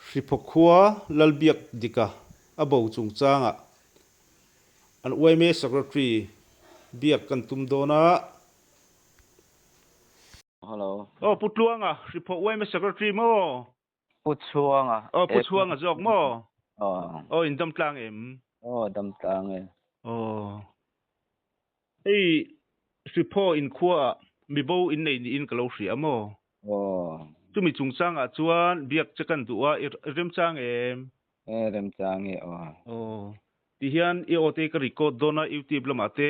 Hriphaw khua Lalbiakdika a bo chungchangah an yma Secretary biak kan tum dawn a. Hello. Aw Pu Tluanga, Hriphaw yma Secretary maw? Pu Chhuanga. Aw Pu Chhuanga zawk maw? Aw. Aw in dam tlang em? Aw dam tlang e. Aw. Hei Hriphaw inkhuaah mibo innei niin ka lo hria maw? Aw. Chumi chungchangah chuan biak che kan duh a, i remchang em? E remchang e aw. Aw. Tihian i aw te ka record dawn a, YouTube lamah te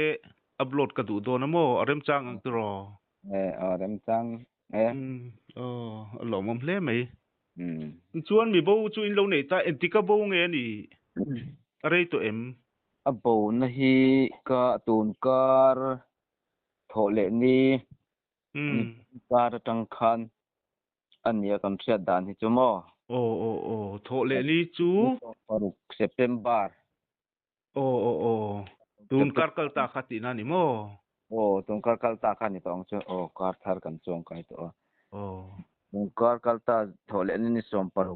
upload ka duh dawn a maw? A remchang ang tiraw? E aw remchang e. Umm aw a lawmawm hle mai. Umm. Tichuan mibo chu in lo nei ta, engtika bo nge a nih? A rei tawh em? A bona hi ka tun kar thawh leh ni kar atang khan a nia kan hriat dan hi chu maw? Aw aw aw thawh leh ni chu. Paruk September. Aw aw aw tun kar kal ta kha tihna ni maw? Aw tun kar kal ta kha ni tawh ang chu aw kar thar kan chuang kai tawh a. Aw. Tun kar kal ta thawh leh ni ni 16.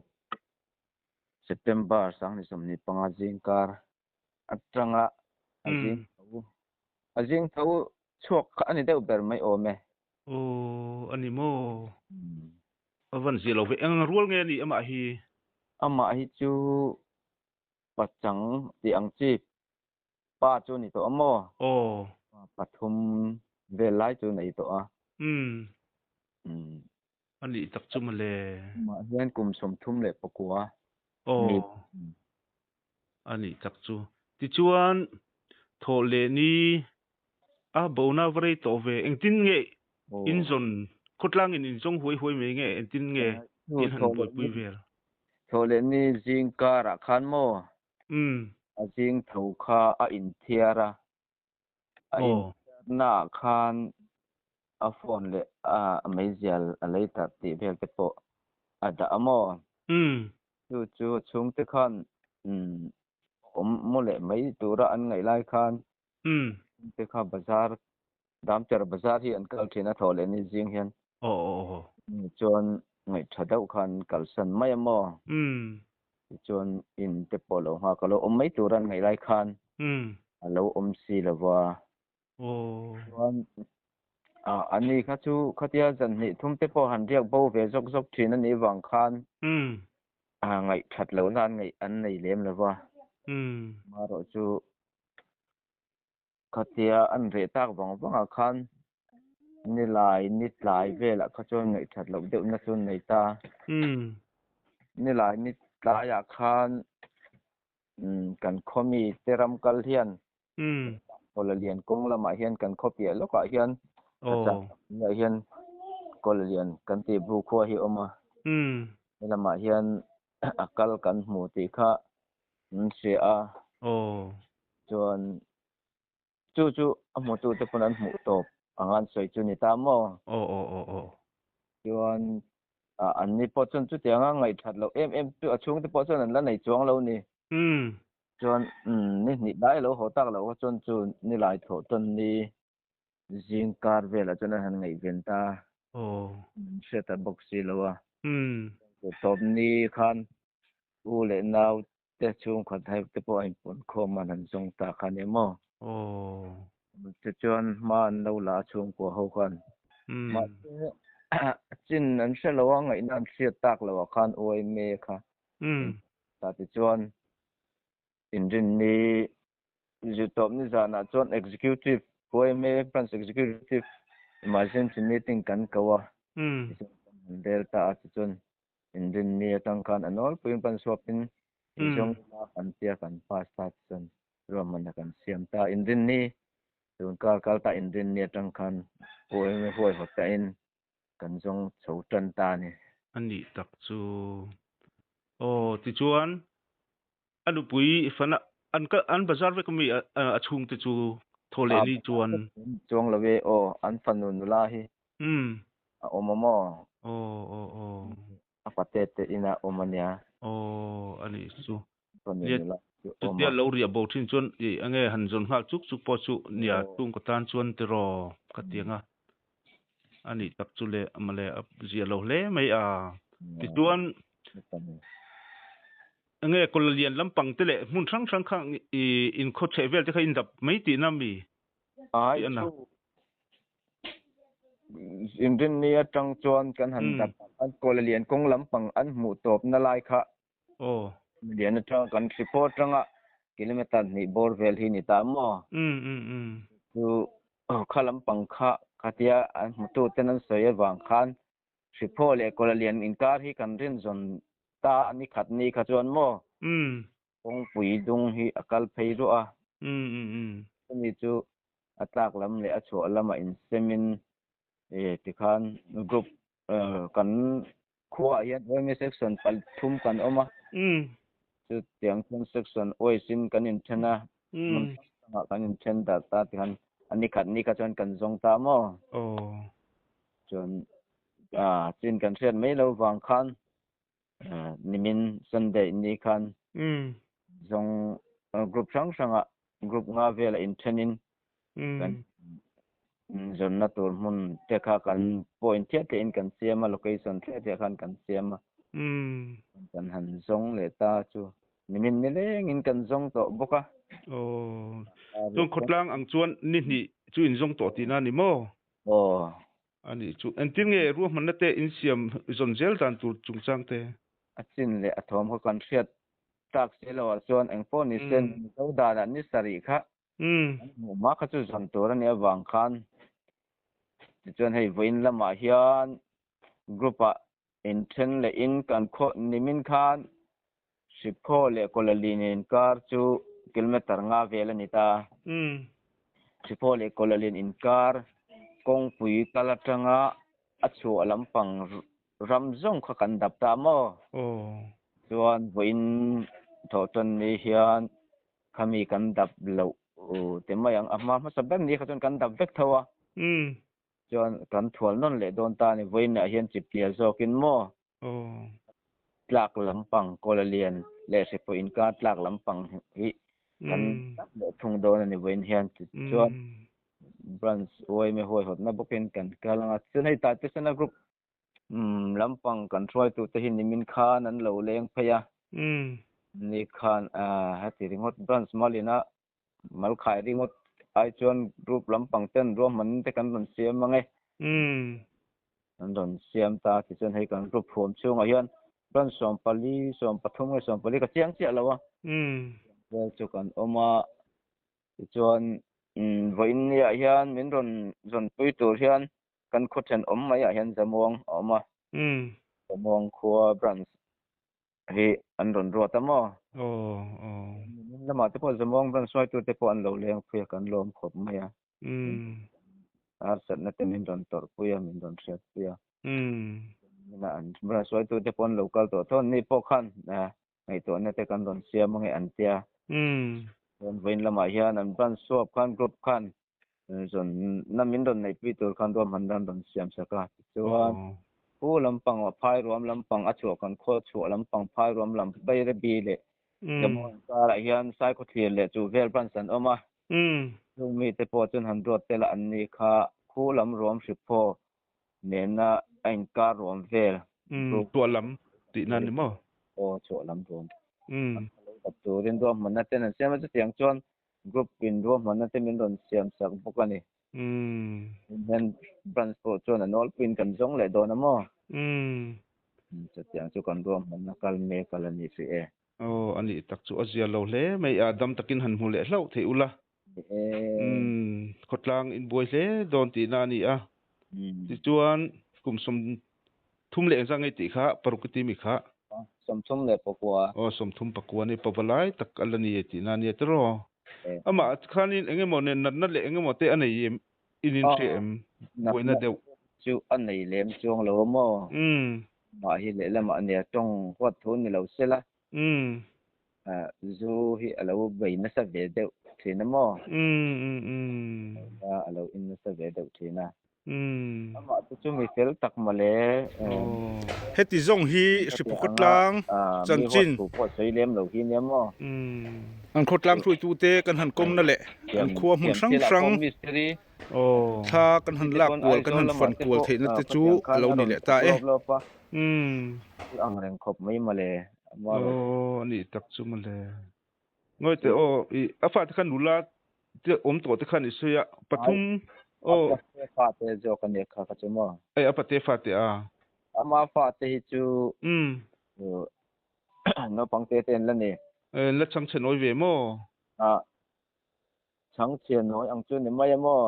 September 2025 zingkar atanga a zing tho a zing tho chhuak kha a ni deuh ber mai awm e. Aw a ni maw? A van zia lo ve. Eng rual nge a nih amah hi? Amah hi chu pachang tih ang chi pa chu ni tawh a maw? Aw. Pathum vel lai chu nei tawh a. Umm. A nih tak chu mawle. Amah hian kum 39 Aw. Ni. A nih tak chu. Tichuan thawh leh ni a bona va rei tawh ve. Engtin nge in zawn khawtlangin in zawng huai huai mai nge engtin nge in han buaipui vel? Thawh leh ni zing karah khan maw? Umm. A zing tho kha a inthiar a. A inthiarnaah khan a phone leh a meizial a lei tar tih vel te pawh a dah a maw? Chu chu a chhungte khan awm maw leh mai tura an ngaih lai khan chhungte kha bazar Damter bazar hi an kal thin a thawh leh ni zing hian. Chuan ngaihtha deuh khan kalsan mai a maw? Tichuan in te pawh lo nghak a lo awm mai tur an ngaih lai khan a lo awm si lo va. Chuan ani kha chu khatia zan hnih thum te pawh han riak bo ve zawk zawk thin a nih vang khan ngaihthat lohna an ngaih an nei lem lo va. Amaherawh chu Khatia an reh tak vang vangah khan nilai ni tlai velah kha chuan ngaihthat loh deuhna chu an nei ta. Nilai ni tlaiah khan kan khaw mi te ram kal hian Kawlalian kawng lamah hian kan khaw piah lawkah hian ka chak ah hian Kawlalian kan tih bu khua hi a awm a. Helamah hian a kal kan hmu tih kha an hria a. Chuan chu chu a hmutu te pawn an hmuh tawp ang an sawi chu ni ta maw? Chuan an ni pawh chuan chutianga ngaihthat loh em em chu a chhungte pawh chuan an la nei chuang lo ni. Chuan ni hnih dai lo haw tak loh kha chuan chu nilai thawh tawn ni zing kar velah chuan an han ngaihven ta. An hre ta bawk si lo a. Tawp ni khan u leh nau te chhungkhat hai te pawh a inpawn khawm an han zawng ta kha nia maw? Tichuan hma an lo la a chhungkua ho khan. Mahse chin an hre lo a, ngaihna an hriat tak loh ah khan uaime kha ta tichuan inrinni zirtawp ni zanah chuan Executive uaime Branch Executive Emergency Meeting kan ko a, tichuan kan han rel ta a tichuan Inrinni atang khan a nawlpuiin pan suapin inzawng ila kan tia kan pass ta chuan ruahmanna kan siam ta. Inrinni tun kar kal ta inrinni atang khan huai huaihawt tain kan zawng chho tan ta a ni. A nih tak chu. Aw tichuan a nupui fana an kal an bazar vek ami a chhungte chu thaw leh ni chuan. Chuang lo e aw an fanu nula hi. A awm a maw? Aw aw aw. A pate te inah awm a nia. Aw a nih chu. Fanu Nia nula chu awm a. chutia lo riah bo thin chuan i enge han zawn nghal chuk chuk pawh chu nia chhungkaw tan chuan tiraw ka ti ang a. A nih tak chu le mawle a zia lo hle mai a. Tichuan Enge Kawlalian lampang te leh hmun hrang hrang kha i inkhaw chheh vel te kha in dap mai tihna mi? Ai chu inrinni atang chuan kan han dap a, Kawlalian kawng lampang an hmuh tawpna lai kha Lian atang kan hriphaw atanga kilometer hnih bawr vel hi ni ta maw? Chu kha lampang kha khatia an hmututen an sawi avang khan Hriphaw leh Kawlalian inkar hi kan rinzawn ta a ni khat ni kha chuan maw? Kawngpui dung hi a kal phei ruah a. Chumi chu a tlak lam leh a chhuah lamah insemin tikhan group kan khuaah hian OMA section pathum kan awm a. Chutiang chuan section wise in kan inthen a, hmun hrang hrangah kan inthen darh ta tikhan a ni khat ni kha chuan kan zawng ta maw? Chuan chin kan hriat mai lo vang khan nimin Sunday ni khan zawng group hrang hrangah group nga vela inthenin kan zawnna tur hmun te kha kan point thliah thliahin kan siam a, location thliah thliah khan kan siam a, kan han zawng leh ta chu nimin nilengin kan zawng tawh bawk a. Aw, chuan khawtlang ang chuan ni hnih chu inzawng tawh tihna a ni maw? Aw. A nih chu. Engtin nge ruahmanna te insiam zawn zel dan tur chungchang te? A chin leh a thawm kha kan hriat tak si lo ah chuan eng pawh ni se Mizo danah ni sarih kha an hmuh hma kha chu zawn tur a nih avang khan tichuan hei vawiin lamah hian group ah inthen leh in kan khaw nimin khan Hriphaw leh Kawlalin inkar chu kilometer nga vel a ni ta. Hriphaw leh Kawlalin inkar kawngpui kal atanga a chhuah lampang ram zawng kha kan dap ta maw? Chuan vawiin thawhtan ni hian khami kan dap loh te mai ang. A hma hmasa ber ni kha chuan kan dap vek tho a. Chuan kan thual nawn leh dawn ta a ni. Vawiinah hian chiptial zawkin maw? Tlak lampang Kawlalian leh Hriphaw inkar tlak lampang hi kan dap leh thung dawn a ni vawiin hian. Tichuan Branch YMA huaihawtna bawkin kan kal ang a. Chuan hei Taitesena Group lampang kan hruaitute hi nimin khan an lo leng phei a. Ni khan heti ringawt Branch malina mal khai ringawt ai chuan group lampang ten ruahman te kan rawn siam ang e. An rawn siam ta tichuan hei kan group huam chhungah hian branch 14, 13 nge 14 ka chiang chiah lo a. Vel chu kan awm a. Tichuan vawiin niah hian min rawn zawnpui tur hian kan khaw thenawm maiah hian Zamuang a awm a. Zamuang khua branch hi an rawn ruat a maw? Nimin lamah te pawh Zamuang branch hruaitute pawh an lo leng phui a, kan lawm khawp mai a. Harsatna te min rawn tawrhpui a, min rawn hriatpui a. Niminah an branch hruaitute pawh an lo kal tawh tho. Ni pawh khan Ngaihtuahna te kan rawn siam ange an tia. Chuan vawiin lamah hian an branch swap khan group khan zawn na min rawn neihpui tur khan ruahmanna an rawn siam sak a. Tichuan pu lampang phai ruam lampang a chhuah kan khaw chhuah lampang phai ruam lam Bairabi leh Jammu karah hian Saikhawthlir leh chu vel branch an awm a. Chung mite pawh chuan han ruat tel a an ni kha khu lam ruam hriphaw nena a inkar ruam vel. Chhuah lam tihna ni maw? Aw, chhuah lam ruam. A lo dap turin ruahmanna ten an siam a, chutiang chuan group in ruahmanna te min rawn siam sak bawk a ni. Hian branch pawh chuan a nawlpuiin kan zawng leh dawn a maw? Chutiang chu kan ruahmanna kal mek a la ni hrih e. Aw, a nih tak chu a zia lo hle mai a, dam takin han hmu leh hlauh theih ula. Umm, khawtlang inbuai hle dawn tihna a ni a. Tichuan, kum 30 leh engzah ngei tih kha paruk i ti mi kha? 34. Aw, 34 ni, pava lai tak a la ni e tihna a nia tiraw? Amah khanin eng emaw nen natna leh eng emaw te a nei em? In inhria em? Buaina deuh. Chu a nei lem chuang lo a maw? Amah hi lehlamah nia tawng huat thu ni lo sela. Zu hi a lo bei nasa ve deuh thin a maw? A lo in nasa ve deuh thin a. Amah te chu mi fel tak mawle. Heti zawng hi Hriphaw khawtlang chanchin. Mi huat thu pawh sawi lem lo hi nia maw? An khawtlang hruaitute kan han kawmna leh an khua hmun hrang hrang thla kan han lak kual kan han fan kual theihna te chu a lo ni leh ta e. Ang reng khawp mai mawle. Aw a nih tak chu mawle. Ngawi teh aw i a fate khan nula te awm tawh te khan i sawi a pathum aw. A pate fate zawk a nia kha kha chu maw. Ei a pate fate a. Ama fate hi chu naupang te te an la ni. En la chhang chhe nawi ve maw? A chhang chhe nawi ang chu ni mai a maw?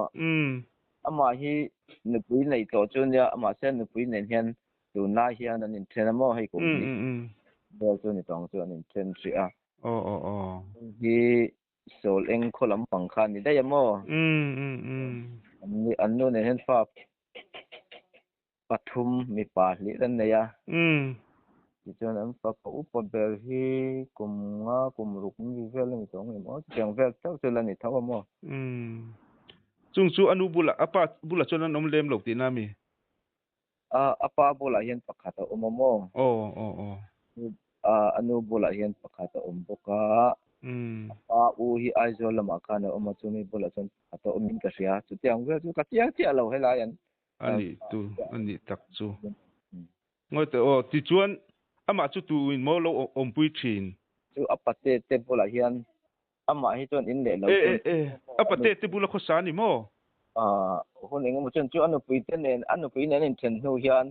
Amah hi nupui neih tawh chu nia mahse nupui nen hian tunlai hian an inthen a maw hei kum hnih vel chu ni tawng chu an inthen hrih a. Aw aw aw. Hi sawl eng khaw lampang kha a ni daih a maw? An nu nen hian fa pathum mipa hlir an nei a. Tichuan an fapa upa ber hi kum nga kum ruk mi vel a ni tawh ang em aw chutiang vel chauh chu la ni tho a maw? Chung chu a nu bulah a pa bulah chuan an awm lem lo tihna a mi? A a pa bulah hian pakhat a awm a maw? Aw aw aw. A a nu bulah hian pakhat a awm bawk a. A pa u hi Aizawl lamah khan a awm a chumi bulah chuan pakhat a awmin ka hria. Chutiang vel chu ka chiang chiah lo helai an A nih tu a nih tak chu. Ngawi teh aw, tichuan amah chu tu in maw lo awmpui thin? Chu a pate te bulah hian amah hi chuan in leh lo chuan. E e e, a pate te bula khawsa a ni maw? Aaa, hun eng emaw chuan chu a nupui te nen, a nupui nen in then hnu hian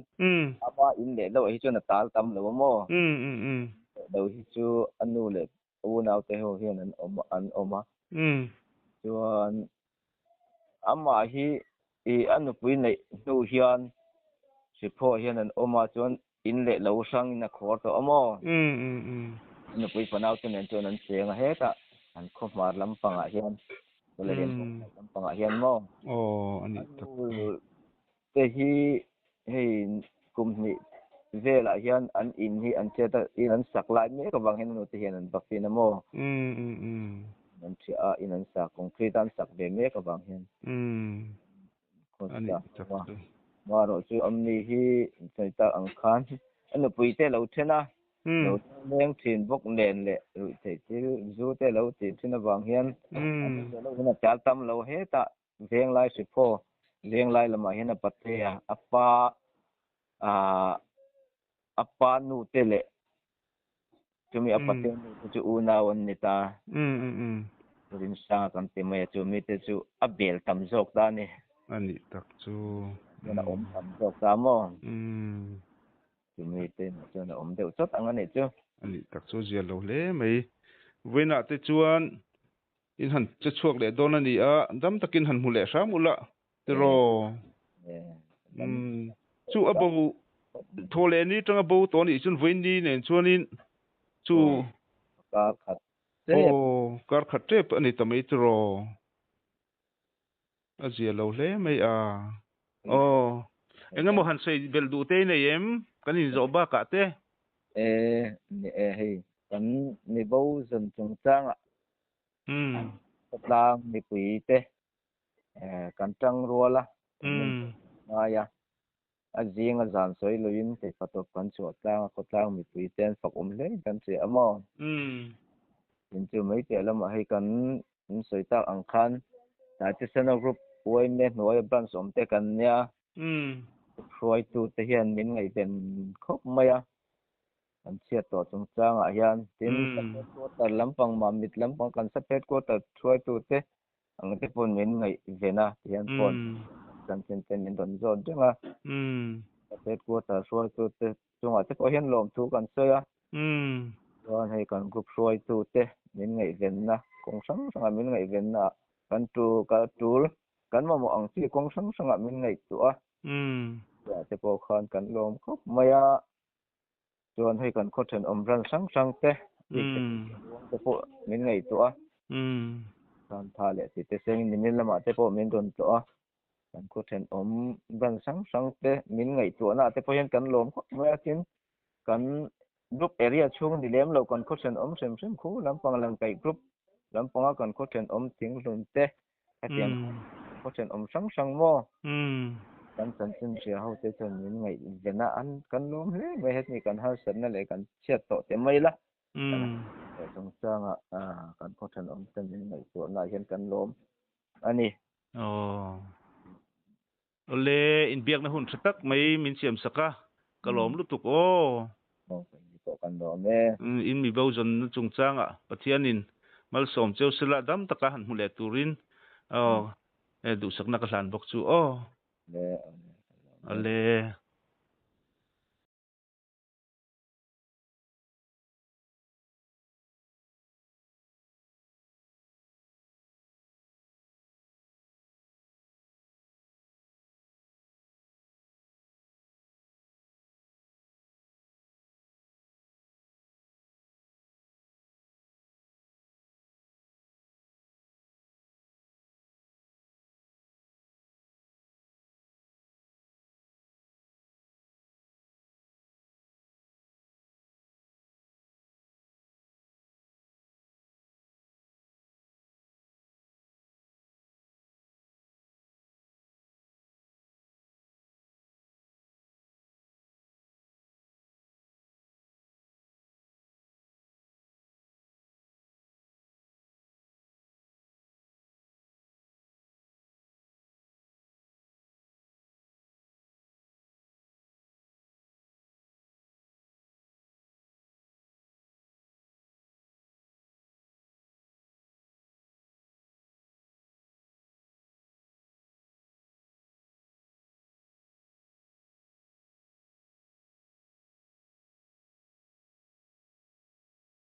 ama in leh loh hi chuan a tal tam lo a maw? Leh lo hi chu a nu leh unau te ho hian an awm an awm a. Chuan amah hi i a nupui neih hnu hian Hriphaw hian an awm a chuan in leh lo hrang in a khawr tawh a maw? A nupui fanau te nen chuan an cheng a hetah an khaw hmar lampangah hian Chawlehlian khaw hmar lampangah hian maw? Aw a nih tak chu. Te hi hei kum hnih velah hian an in hi an chet a, in an sak lai mek avang hian a nute hian an va fin a maw? An ṭhiah a, in an sak, concrete a an sak ve mek avang hian. A nih tak chu. Marawh chu Amni hi sawi tak ang khan a nupui te lo then a, lo leng thin bawk nen leh ruih theih thil zu te lo tih thin avang hian a nupui lo hian a chal tam lo hetah Venglai Hriphaw Venglai lamah hian a patea a pa aah a pa nu te leh chumi a patea nu te chu unau an ni ta. Rinsanga kan ti mai a chumi te chu a bel tam zawk ta a ni. A nih tak chu. Chuan a awm tam zawk ta maw? Chumi te chuan a awm deuh chawt ang a nih chu. A nih tak chu zia lo hle mai. Vawiinah te chuan In han che chhuak leh dawn a ni a, dam takin han hmu leh hram ula tiraw? Umm, chu a bo thaw leh ni tanga bo tawh a nih chuan vawiin ni nen chuanin chu Kar khat tep. Aw, kar khat tep a ni ta mai tiraw? A zia lo hle mai a. Aw, eng emaw han sawi belh duh te i nei em? Kan inzawh bakah te. E, ni e hei, kan mibo zawn chungchangah khawtlang mipui te kan tang rual a, kan ngai a, a zing a zan sawi loin teifa tawp kan chhuah tlang a, khawtlang mipui te an fak awm hle in kan hria a maw? Tin chu mai piah lamah hei kan sawi tak ang khan Taitesena Group YMA hnuaia branch awm te kan nia, hruaitute hian min ngaihven khawp mai a. Kan chhiat tawh chungchangah hian tin sub headquarter lampang Mamit lampang kan sub headquarter hruaitute ang te pawn min ngaihven a tihian phone chanchin te min rawn zawt reng a. Sub headquarter hruaitute chungah te pawh hian lawmthu kan sawi a. Chuan hei kan group hruaitute min ngaihvenna kawng hrang hrangah min ngaihvenna ah kan tu ka tul kan mamawh ang chi kawng hrang hrangah min ngaihtuah a. Chutah te pawh khan kan lawm khawp mai a. Chuan hei kan khaw thenawm ran hrang hrang te, bik takin ruang te pawh min ngaihtuah a. Chuan tha leh ti te sengin nimin lamah te pawh min rawn tlawh a. Kan khaw thenawm ran hrang hrang te min ngaihtuahna ah te pawh hian kan lawm khawp mai a. Tin, kan group area chhung ni lem lo kan khaw thenawm hrim hrim khu lampang langkaih group lampanga kan khaw thenawm thinghlun te Hetiang khaw thenawm hrang hrang maw? Kan chanchin hria ho te chuan min ngaihven a, an kan lawm hle mai heti kan harsatna leh kan chhiat tawh te mai la. Kan harsatna chungchangah kan khaw thenawm te min ngaihtuahna ah hian kan lawm a ni. Aw. Awle, inbiakna hun tha tak mai min siam sak a, ka lawm lutuk aw. Aw, ka inbiak. pawh kan lawm e. In mi bo zawnna chungchangah Pathianin malsawm cheu sela dam taka han hmu leh turin aw duhsakna ka hlan bawk chu aw. Le Ale.